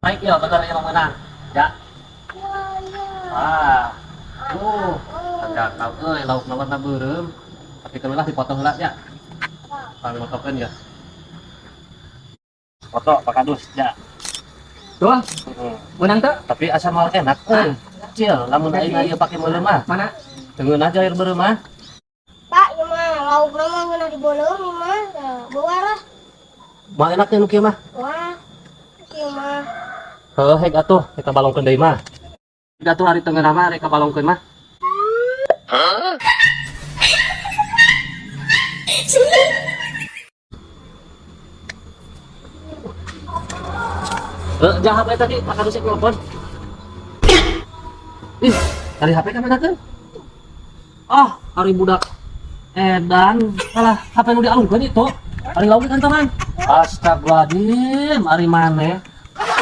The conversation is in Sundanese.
Baik ya, bener emang menang. Ya. Ah. Ada tahu euy lauk warna beureum. Tapi kalau lah dipotong heula ya. Pang motokeun ya. Foto Pak Kadus ya. Tuh, Heeh. menang tuh. Tapi asa moal enak euy. Kecil, lamun aing ieu pake meuleum mah. Mana? Tengeun aja air beureum mah. Pak, ieu mah laukna mah ngeunah dibeuleum ieu mah. Bawa lah. Moal enaknya nu kieu mah. Wah. Kieu mah. Heuh, hek atuh, kita balongkeun deui mah. Atuh hari tengeun mah rek kabalongkeun mah. Eh, jahat HP tadi, Pak Kadus nelpon. Ih, tadi HP ka mana kan? Ah, hari budak edan, kalah HP nu dialungkeun itu. Ari lauk kan teman. Astagfirullahaladzim, ari maneh.